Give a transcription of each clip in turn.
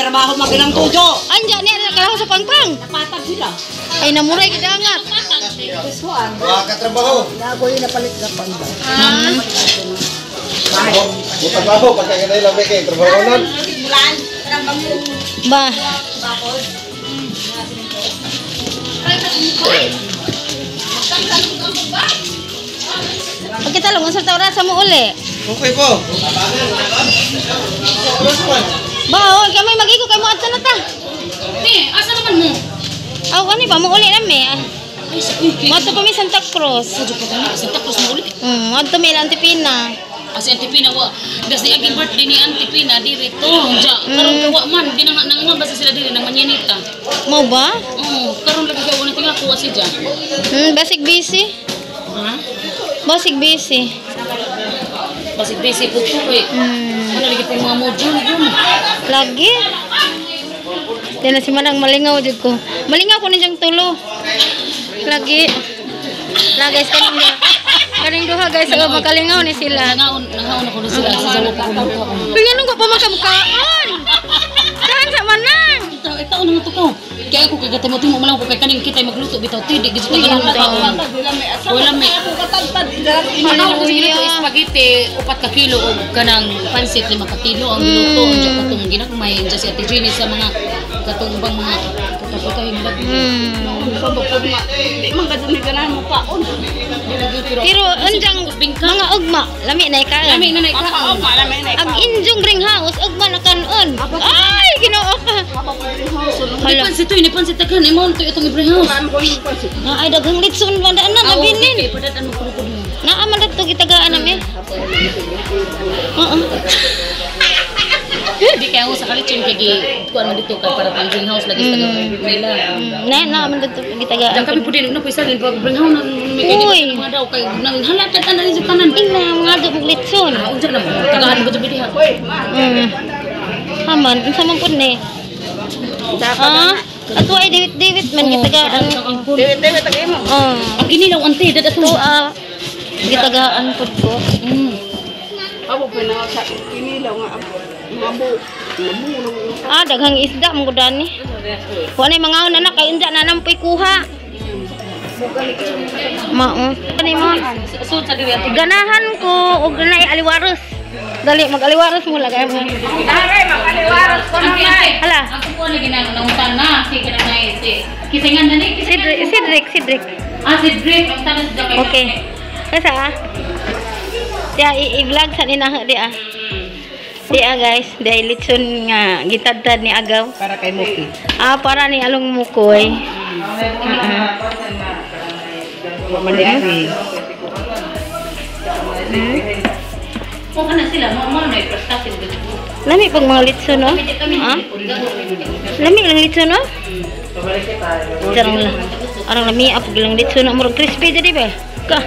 trabaho magilang tujo. Anja ni ana kalaho sa pangpang. Napatag sila. Ay namuray gid angat. Wala ka trabaho. Ah. Mo trabaho pagka kanay lang kay trabaho nan. Ba. Pagkita lang unsa ta oras mo uli? Okay po. Ba, oh, kami mag-igo kay mo adto na ta. Te, asa naman mo? Aw, ano ba mo uli na mi? Ay, sa uy, kay. Mo pa mi Santa Cruz. Sadyo pa gani, Santa Cruz mo ulit. Adto mi lang Antipina. Kasi Auntie Pina wa. Das ni aging birthday ni Auntie Pina diri to. Unja, karon kay wa man ginanga nang man basta sila diri nang manyanita. Mo ba? Oo, karon lagi kay wala tinga kuha si Ja. Basig busy. Ha? Basig busy. Basig busy po to kay. Ano lagi pong mga module yun. Lagi. Di na si Manang malingaw jud ko. Malingaw ko ninyang tulo. Lagi. La guys kaning duha. Kaning duha guys, oh, makalingaw ni sila. Nangaon ako na sila sa jawa pa ko. Uy, nganong ko pa makamukaan? Dahan sa Manang. Ito, ito na to ko. Kaya ako kay gatimo man ako kay kaning kitay magluto bitaw tidik gid sa tagalog kaon. Wala may Ano kasi giluto spaghetti 4 ka kilo og kanang pansit 5 ka kilo ang giluto unja katong ginagmay unja si Ate Jenny sa mga katong ubang mga putay-putay nila. Di man kadto ni ganahan mo kaon. Pero anjang mga ugma, lami na ikaon. Lami na ikaon. Ang injong greenhouse ugma na kanon. Ay, Ginoo ka. Ni pansit to, ni pansit takan, imo to itong greenhouse. Na ay daghang litson man daan na nabinin. Okay, padatan mo kuno. Naa man dato gitagaan nami. Oo. Di kaya ako sa kalitsun kay gi kuan man dito kay para pang greenhouse lagi sa taga nila. Na naa man dato gitagaan. Diyan kami pud din na po isa pag greenhouse na may kay Uy. mga daw kay nang halata tanan sa tanan. Tingnan mga do mong litson. Ah, unsa na mo? Tagaan mo jud diha. Haman, unsa man pud ni? Ah, ato ay dewit-dewit man gitagaan. Dewit-dewit ang imo. Oh. Ang ginilaw ante dad ato. Ato ah gitagaan pud ko. Abo pa na sa kinilaw nga mabo. Mabulong. Ah, daghang isda man gud ani. Wa nay mangaon anak kay unja na nampoy kuha. Mao. Ani mo? So sa diri ate. Ganahan ko og naay aliwaros. Dali mag-aliwaros mo lagay mo. Dare makaliwaros ko Ante ante. Hala. Ang kuan lagi na nauntan na si kanang nay si kisingan na ni kisingan. Cedric, Cedric, Cedric. Ah, si Drake ang tanan sa kay. Okay. Kasa ah. Diya i-vlog sa nina di ah. Di ah guys, di ay litson nga gitadtad ni Agaw. Para kay Muki. Ah, para ni Along Mukoy. Wa man di ari. Mo kana sila mo mo na iprestasin dito. Lami pag mga litson no? Ah? Lami lang litson no? Tarong lang. Arang lami apog lang litson no murag crispy jadi ba? Ka.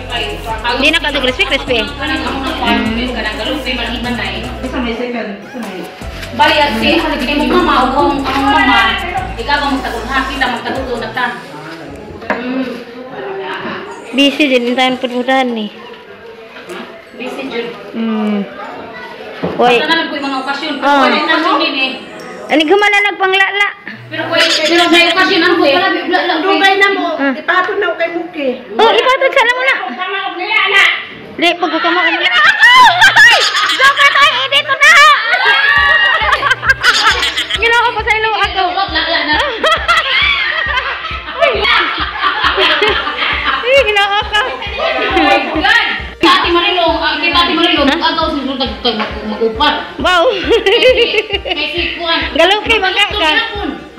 Di na ka to crispy crispy. Kanang among na kuan kanang galupi man ang nanay. Bali at si kay mong mama ug ang among mama ikaw ang magtagod ha kita magtaguto na ta. Busy din tayo pud ni. Busy jud. Hoy, Basta na lang po yung mga okasyon. Pero Ah. wala okasyon din eh. ani gumala nagpanglala. Pero kung pero may okasyon ang wala wala lang. Dugay na mo. Ah. Ipatod na ko kay Muki. Oh, ipatod sa mo na. Di pag ka mo. Dapat ay edit na. Ginoo pa sa ilo ako. La na. Ay, ginoo ka. God. Ate Marilong, ang kay Ate Marilong, agaw sa tag tag mag-upat. Wow. Kay si Kuan. Galupi man ka ka.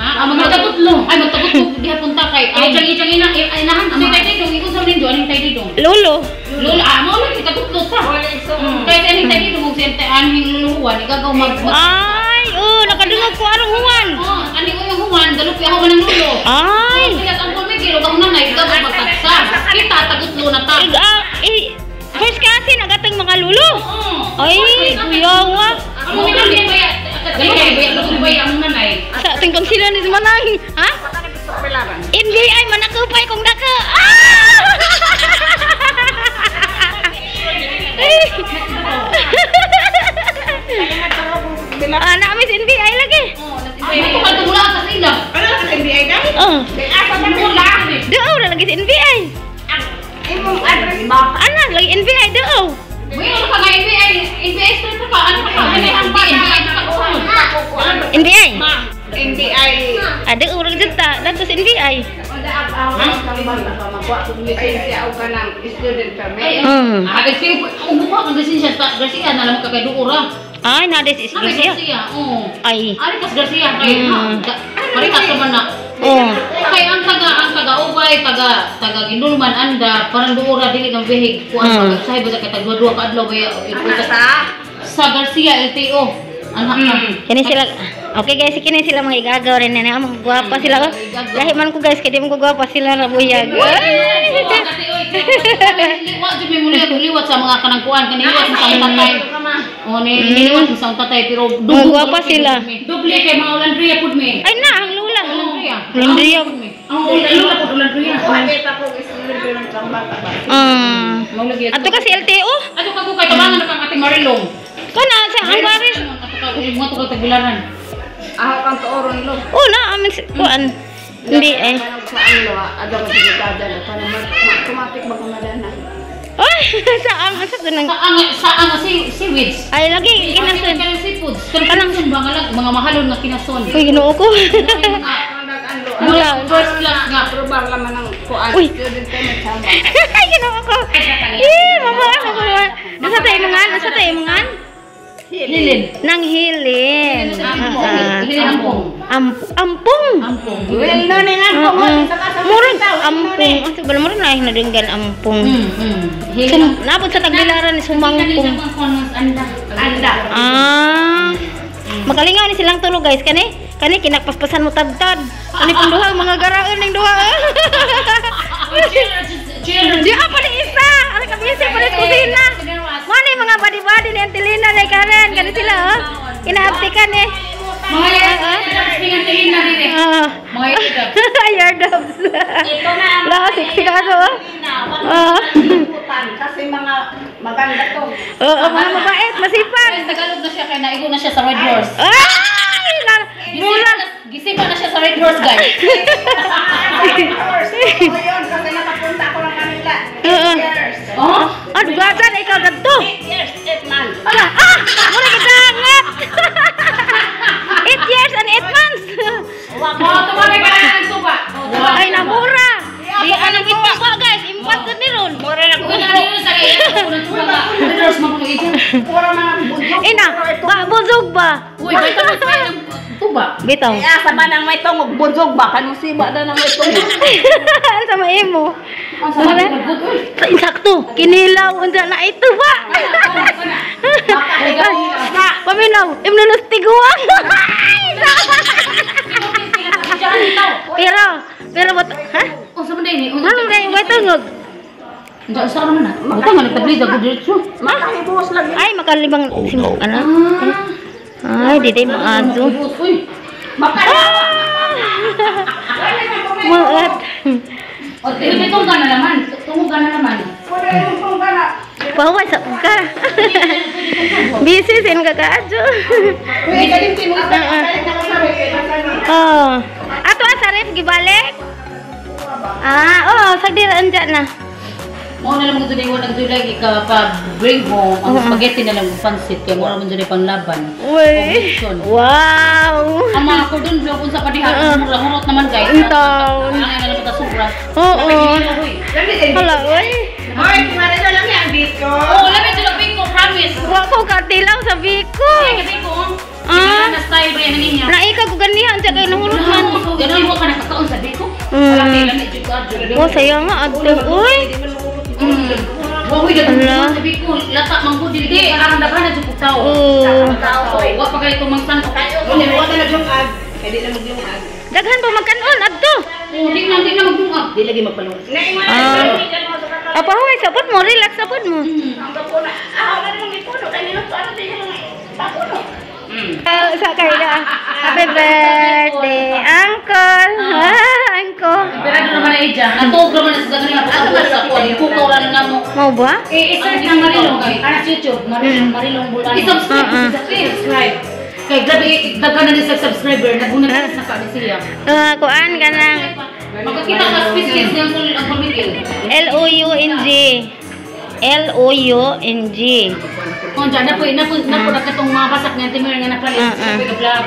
Ha? Ang mga tagutlo. Ay magtagutlo diha punta kay. Ay ijang ina inahan. Si tay didong ikon sa nindo aning tay didong. Lolo. Lola, ah, mo lang tagutlo ta. Kay sa aning tay didong ug si aning luluwan igagaw mag Ay, oh, nakadungog ko arong huwan. Oh, aning uyong huwan, galupi ako man ang lulo. Ay. Sila ang pulmigil ug ang nanay igagaw magtagsa. Kita tagutlo na ta. Ig ah, eh, first cousin agatang mga lulo. Oo. Ay, kuyawa. Ang mga baya, galupi baya, galupi baya ang nanay. Sa ating konsila ni Manang, ha? NBI man ako pay kung dako. Ah! Ah, na miss NBI lagi. Oo, Ito ka tumula ka sa ila. Ano ka sa NBI guys? Oh. Kay asa pa pula? Dao ra lagi sa NBI. Imong address ba? Ana lagi NBI dao. Uy, ano ka nga NBI? NBI street pa ano ka? NBI NBI ka NBI. NBI. Ah, dao ra jud ta. Dato sa NBI. Lisensya o ka ng student permit. Ah, kasi umuha kang lisensya sa Garcia na lang ka kay Duora. Ay, na this is Garcia. Garcia. Oo. Ay. Ari kas Garcia kay parehas man na. Oh. Kay ang taga Ubay, taga Gindulman anda, parang Duora dili ng bihig kuan pag usahay ba kay tag duha ka adlaw ba sa Garcia LTO. Anak ka. Kini sila. Okay guys, kini sila mga igagaw rin na mga gwapa sila. Oh. Lahi man ko guys, kay di mo ko gwapa sila ra buyag. Wa jud may muli liwat sa mga kanang kuan kani liwat sa tatay. Oh ni liwat sa tatay pero Mga gwapa sila. Doble kay mga Ulandria pud mi. Ay na ang lula. Ulandria. Ulandria. Ang lula pud Ulandria. Ah. Ato kasi LTO. Ato ka ko kay tawangan na kang Ate Marilong. Kana sa ang baris. Ato ka mo to ka tagbilaran. Aho kang tuoron lo. Oh na amin kuan. Hindi eh. Sa ang lo, ada ko digada para automatic magamadana. Ay, sa ang asa to nang Sa ang seaweeds. Ay lagi Kinason. kinason. Seafoods. Kanang mga mga mahalon nga kinason. Uy, Ginoo ko. Mula. First class nga. Aprobar laman ng kuan Uy. student permit sa Ay, Ginoo ko. Eh, mama, mama. Nasa tayo mga, nasa tayo mga. Hilin. Nang hilin. Hilin ampong. Ampong. Ampong. Well, no ni nga po. Murag ampong. Asa ba murag na hinadunggan ampong. Hilin. Napod sa tagbilaran ni sumangpong. Anda. Ah. Makalingaw ni silang tulo guys kani. Kani kinakpaspasan mo tadtad. Kani pong duha mga garaon ning duha. Di apa ni isa. Ara ka busy pa sa kusina. Mo ni mga body-body ni Antelina ni Karen kani sila oh. Inaaptikan eh. Mga yan, tingin na rin eh. Mga yardabs. Yardabs. Ito na ang La, sexy ka to. Oh. Kasi mga maganda to. Oo, mga mabait, masipag. Guys, Tagalog na siya kaya naigo na siya sa Red Horse. Ay! Mula. Gisipa na siya sa Red Horse, guys. Red Horse. Totoo yun, kasi nakapunta ako ng Manila. Oo. 8 years. Oh? Ah, dugatan ikaw gadto. 8 years, 8 months. Ala, ah! Mura kadangat. 8 years and 8 months. Oh, tumabay ka na ng suba. Ay, namura. Di anong ito pa, guys. Impat ni ron. Mura na Kung ano yun sa kaya, kung suba ka. Red Horse, mapuno ito. Pura mga bundok. Ina, ba, buzog ba? Uy, may tama sa ng tuba. Bitaw. Kaya sa ba nang may tungog, bundok ba? Kanong siba na nang may tungog. Sa maimo. Ang sama ng good, uy. Insakto, kinilaw unsa na ito ba? Paminaw, imnunos tiguang. Pero, pero ba't, ha? Oh, sa man din eh. Ano na yung tungog? Unsa sa man na? Buta man nagtabli sa diretso. Makahibos lang. Ay, makalibang sim, ano? Ay, di day maadto. Uy. Maat. O, tinutong ka na naman. Tungog ka na naman. Pura yung tungog na. Pahuway sa ka. Busy sin ka kaadto. Uy, galing tinutong. Oh. Ato asa ref gibalik? Ah, oh, sagdi ra anja na. Mo na lang mo dili wa nagdulay ka pa bring home ang spaghetti na lang pansit kay mura man dili panglaban. Uy. Wow. Ang mga cordon bleu unsa pa diha mura hurot naman guys. Intawn. Ang na lang ta sobra. Oo. Hala, uy. Hoy, kumare na lang yan dito. Oo, lami jud biko promise. Wa ko katilaw sa biko. Kay biko. Ah. Na style ba yan niya? Naika ko ganihan sa kay nahurot man. Ganun mo ka nakakaon sa biko. Wala kay lami jud ka. Oh, saya nga adto. Uy. Wa huy daghan sa biko lata man gud dili aron daghan na jud kog tawo. Oo. Wa pa kay tumang san. Wala na naglungag. Kaya di na maglungag. Daghan pa magkanon adto. Oh, di na magdungag. Di lagi magpaluwas. Ah. Apa hoy, sapot mo, relax sapot mo. Ang kapuno. Ah, wala nang ipuno. Kaya niluto ano din yung papuno. Sa kaya. Happy birthday, Uncle. Ah, Uncle. Pero ano naman na ija? Natuog naman na sa ganun nga sa kuwan. Kukaw lang na mo. Mau ba? Eh, i-search na Marilong. Ana sa YouTube, Marilong Marilong Bulano. I-subscribe. Subscribe. Kay grabe daghan na ni sa subscriber, naguna na sa siya. Kuan ka na. Makakita ka species niyang sulod ang pamigil. L-O-U-N-G. L-O-U-N-G. Kung dyan, napo na katong mga basak nga timir nga napalit sa vlog.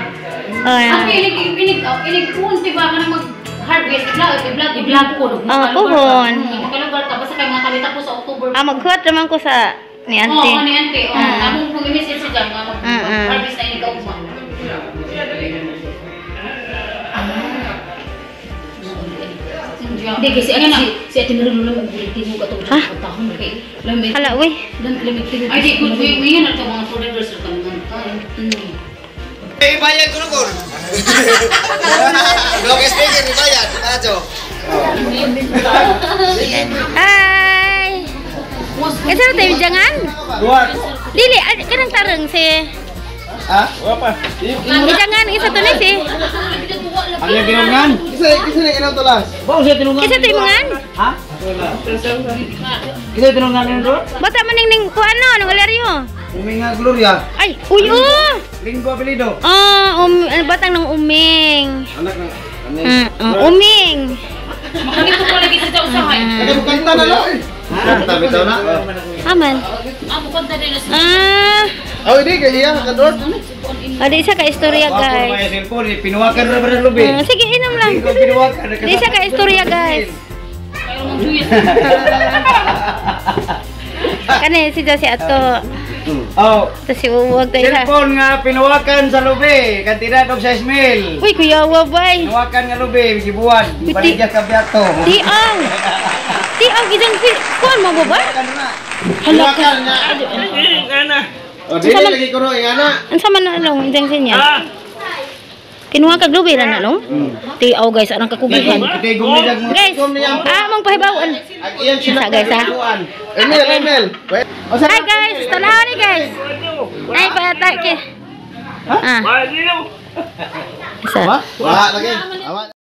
Oh, Ang inig kun diba ka na mag-harvest, i-vlog ko. Oh, puhon. Makalugar ka, basta kay mga kami tapos sa October. Ah, maghuwat naman ko sa ni ante. Oo, ni ante. Oo, among kung i-message siya dyan, nga mag-harvest na inig kaugma. Hindi, kasi si Ate Meron lang mag-bulig mo katong tahon kay lamig. Hala, uy. Lamig tingog. Ay, di, good. We yun ang mga foreigners sa kanang Eh, bayad ko nukor. Blog speaker, bayad. Ajo. Hi! Asa na tayo jangan? Duat. Dili, kanang tarang si... Ha? Wala pa. Ijangan, isa to ni si. Ang yung tinungan? Isa na ilang tulas. Ba, siya tinungan? Isa to imungan? Ha? Isa tinungan yun doon? Bata maning ning kuan no, nang aleryo. Uminga Gloria. Ay, uy oh! Linggo apelido. Ah, batang ng uming. Anak ng... Uming. Makanito ko lagi sa usahay. Kaya kanta na lang. Kanta bitaw na. Aman. Ah, bukod na rin sa... Ah, Oh, hindi kaya iya kador. adi isa ka istorya, guys. Ako may cellphone, pinuwakan ra ba ng lubi? Sige, inom lang. Ikaw pinuwakan. Di isa ka istorya, guys. Kani si Josie ato. Oh, Ito si Uwag tayo sa. cellphone nga pinuwakan sa lubi, kantidad og 6 mil. Uy, kuya wabay. Pinuwakan nga lubi, gibuan, baligya ka biyato. Tiaw. Tiaw gidang kuan mo ba? Hala ka. Oh, dili lagi ko no ingana. Unsa man na long diyang sinya? Kinuha kag lubi ra na long? Tiaw guys, anang kakugihan. Guys, ah mong pahibaw-on. Ang iyang Sa guys ha. Emil, Emil. Hi guys, tanaw ni guys. Ay pa ke. Ah. Isa. Wa, lagi. Awa.